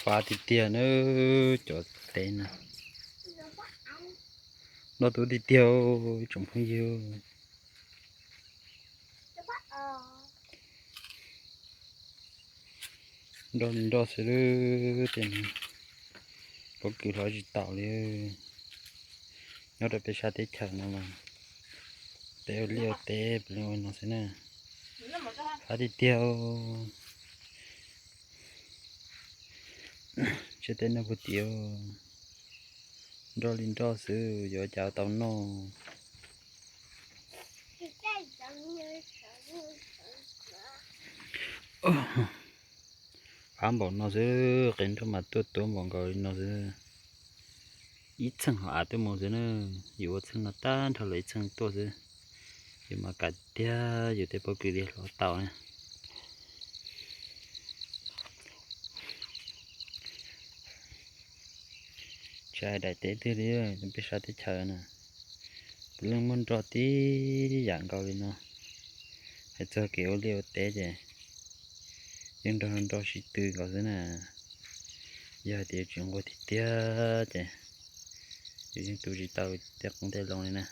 Fab tiag tiag na, cov teb na. Nroj tuaj tiag tiag, tsoom phooj ywg. Nroj li nroj xwb, tej pob kws hlob tsis taus li. Nyob rau peb sab teb chaws no mas peb ua liaj ua teb puav leej ua no xwb na. Fab tiag tiag. Tsiab teb noj puag tim, nroj li nroj xwb yuav cas tau noj. Fab npaum no xwb, qe nroj mas tuaj tuab npaum nkaus li no xwb. Ib txheej hauv av tuaj mus xwb na, yus ua txheej no tag nrho lawv ib txheej tuaj xwb. Yus mas kam tiag yus tej pob kws li hlob tau na. Tsis hais daim teb twg li, peb sab teb chaws na, puav leej muaj nroj tib yam nkaus li no. Hais txog kev ua liaj ua teb ces yeej nrog nroj sib tw nkaus xwb na. Yog hais tias tsis nquag tiag tiag ces yus yeej tu tsis tau tej qoob tej loo li na.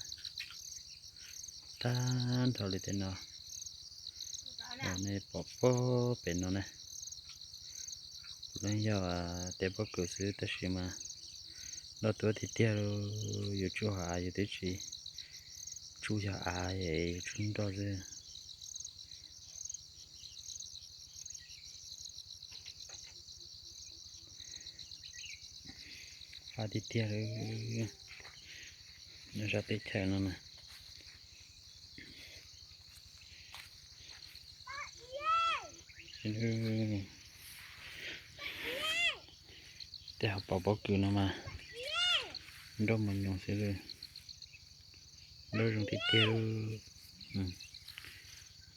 Tag nrho li tej no, nej pom puag pem no na, puav leej yog tej pob kws xwb tab sis mas nroj tuab tiag tiag li. Yus tsuj hauv av yus twb tsis tsuj yog av, yus tsuj nroj xwb. Fab tiag tiag li, nyob sab teb chaws no na. Tej hauv paus pob kws no mas nroj mos nyoos xwb li. Nroj zoo tiag tiag,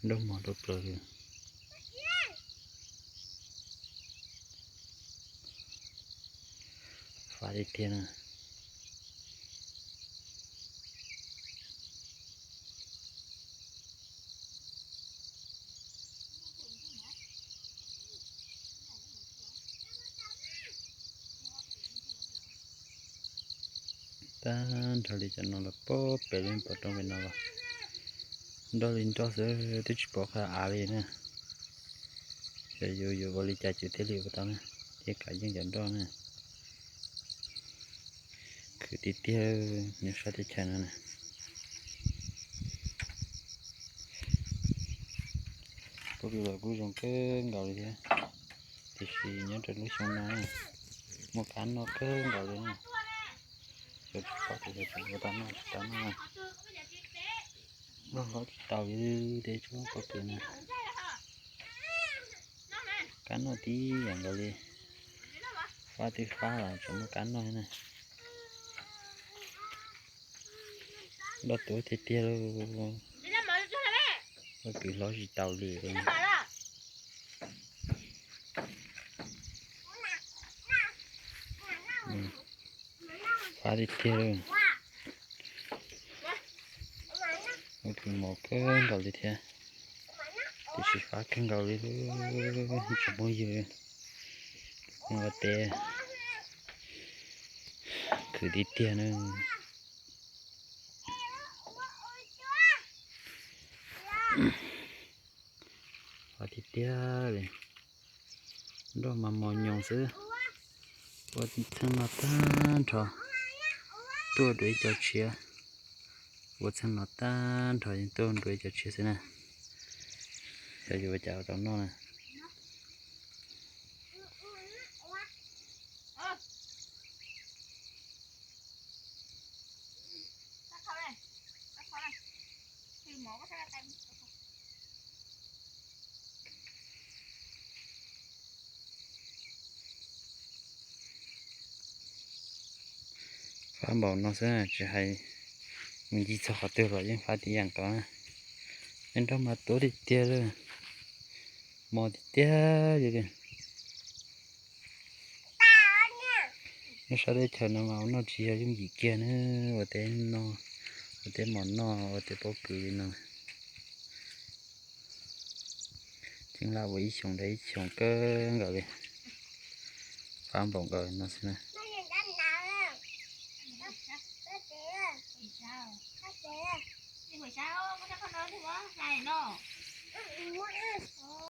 nroj mos rau plaws li. Fab tiag tiag na. Tag nrho li cov no los puag pem li pov roob pem no los nroj li nroj xwb, twb tsis pom qhov av li na. Yog yus yuav ua li cas ces thiaj li ua tau na, thiaj kam yeej cov nroj na. Khwv tiag tiag nyob sab teb chaws no na. Pob kws los kuj zoo kawg nkaus li thiab, tiam sis nyob rau lub xyoo no muaj kab noj kawg nkaus li na. Yog tsis pom ces yog tseem ua tau noj tsis tau noj. Noj hlob tsis tau li tej tsob pob kws no. Kab noj tib yam nkaus li. Fab twb fab los tseem muaj kab noj thiab na. Nroj tuab tiag tiag li. Pob kws hlob tsis tau li. Fab tiag tiag li. Pob kws mos kawg nkaus li thiab, tiam sis fab kawg nkaus li. Tsoom phooj ywg, ua teb khwv tiag tiag na. Fab tiag tiag li. Nroj mas mos nyoos xwb. Ua txheej no tag nrho tuaj dua ib co tshiab. Ua txheej no tag nrho yeej tuaj dua ib co tshiab xwb na. Xyov yuav ua cas ua tau noj na. Fab npaum no xwb tsis hais mus ncig txog qhov twg los yeej fab tib yam nkaus na. Tej nroj mas tuab tiag tiag li, mos tiag tiag li. Nyob sab teb chaws no mas ua noj tsis yog yooj yim kiag na, ua teb no, ua teb mos noj, ua teb pob kws li no. Tseem lam ua ib xyoos rau ib xyoos kawg nkaus li. qab npaum nkaus no xwb na.